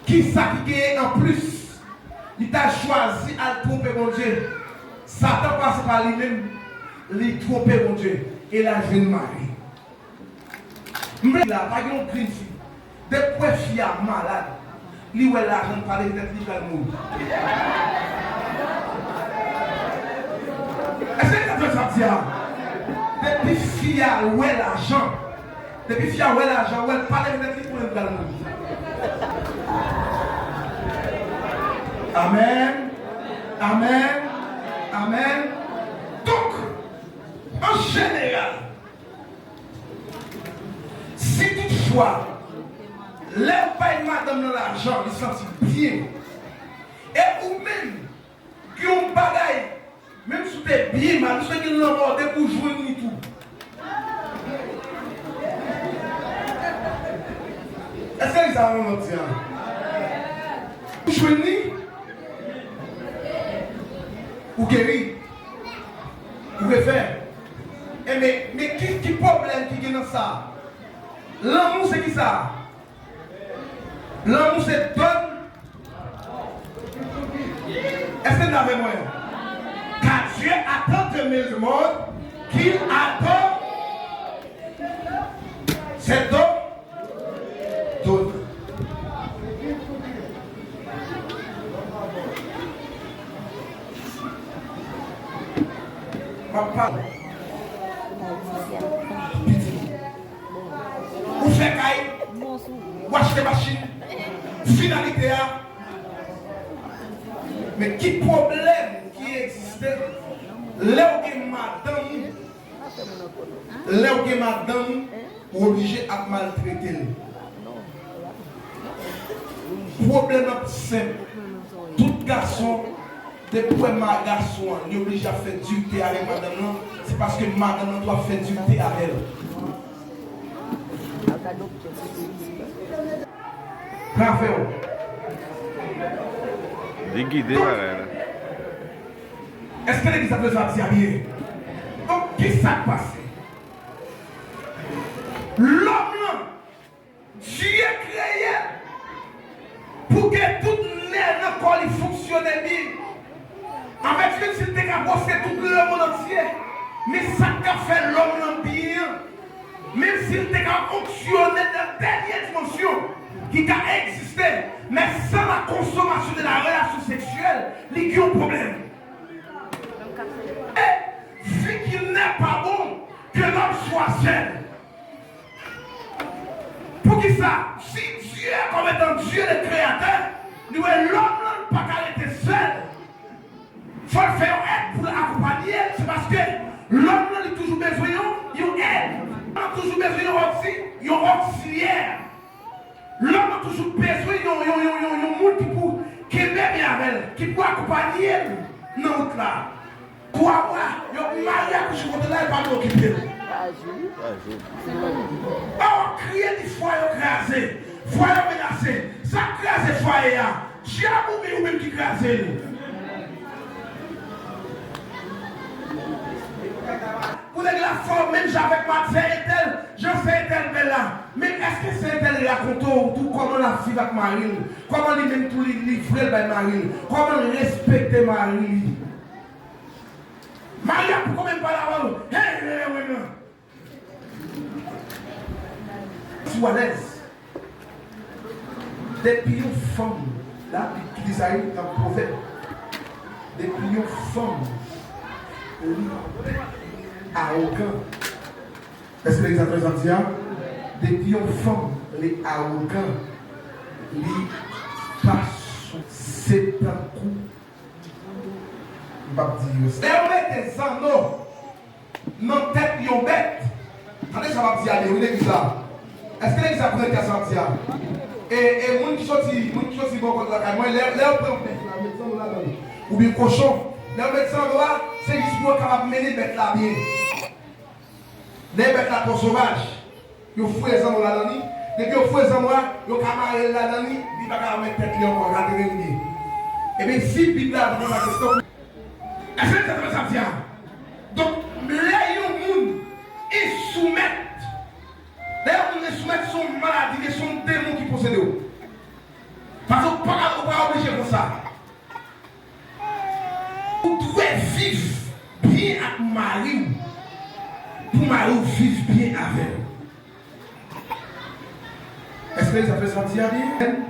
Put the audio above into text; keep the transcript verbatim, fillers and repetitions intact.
Kisa ki genyen anplis? Li t al chwazi al twonpe Bondye. Satan pase pa li menm, li twonpe Bondye, e l al jwenn Mari. M vle di la, pa gen yon grenn fi. Depi w wè fi a malad, li wè lajan, l pa leve tèt li, li pral mouri. Èske w konprann sa m di a? Depi fi a wè lajan, depi fi a wè lajan, wè l pa leve tèt li, konnen l pral mouri. Amèn. Amèn. Amèn. Donk, an jeneral, si toutfwa, lè w bay madanm nan lajan, li santi byen, e ou menm, gen yon bagay, menm si w te byen mal, ou sot gen lanmò depi w jwenn li tou. Èske li sa mwen di a? Ou jwenn li? Ou geri? Ou refè? E men, men ki, ki pwoblèm ki gen nan sa? Lanmou se ki sa? Lanmou se don. Èske n avè mwen? Car Dieu a tant aimé le monde qu'il a don. Se don. Don. M ap pale. Ou fè kay, ou achte machin, finalite a. Men ki pwoblèm ki egziste lè w gen madanm ou, lè w gen madanm ou, ou oblije ap maltrete l? Pwoblèm nan senp. Tout gason, depi w wè ma gason an, li oblije ap fè dikte avèk madanm nan, se paske madanm nan tou ap fè dikte avè l. Sa fè w. Li gide bagay la. Èske legliz ap rezon ap di a byen? Donk, ki sa k pase? Lòm lan, Dye kreye l pou ke tout nè nan kò li fonksyone byen. Anvèti, menm si l te ka posede tout lemonn antye, men sa k ap fè lòm lan byen an, menm si l te ka fonksyone nan dènye dimansyon ki ka egziste, men san la konsomasyon de la relasyon seksyèl, li gen yon pwoblèm. E, vu qu'il n'est pas bon que l'homme soit seul, Poukisa, si Dye, comme étant Dieu le créateur, li wè lòm lan pa ka rete sèl, fò l fè yon èd pou l akonpaye l, se paske lòm lan li toujou bezwen yon, yon èd. Lòm lan toujou bezwen yon oksi-, yon oksilyè. Lòm lan toujou bezwen yon, yon, yon, yon, yon moun ki pou kenbe men avè l, ki pou akonpaye l nan wout la. Twa mwa, yo mari akouche kote la, e pa nou okipe l. An w ap kriye di fwa yo kraze, fwa yo menase. Sa k kraze fwaye a, dyab ou menm, ou menm ki kraze l. Pou nèg la fò menm jan avèk madanm sè entèl, jan sè entèl bèl la. Men èske sè entèl rakonte w tou kòman l ap viv ak mari l? Kòman li menm tou li livre l bay mari l? Kòman l respekte mari li? Mari a poko menm pale avè w. Hey, hey, hey, hey, hey. Si w alèz. Depi yon fanm, la, li itilize sa nan pwovèb. Depi yon fanm, li awogan. Èske legliz ap fè sa m di a? Depi yon fanm, li awogan, li pa sou, se tankou M p ap di yo. Lè yo mete zanno nan tèt yon bèt, tande sa m ap di a byen, wi, legliz la. Èske legliz la konprann sa m ap di a? E, e moun ki soti, moun ki soti bò kot lakay mwen, lè, lè yo pran yon bèt la, yo met zanno ladan l, oubyen kochon, lè yo met zanno a, se jis pou yo kapab mennen bèt la byen. Lè bèt la twò sovaj, yo foure zanno ladan li. Depi yo foure zanno a, yo ka mare l ladan li, li pa ka remèt tèt li ankò, gade l byen. Ebyen, si Bib la di nan kesyon, èske w konprann sa m di a? Donk, lè yon moun ensoumèt, lè yon moun ensoumèt, se yon maladi, se yon demon ki posede w. Pa Ou dwe viv byen ak mari w pou mari w viv byen avè w. Èske sa fè santi a byen?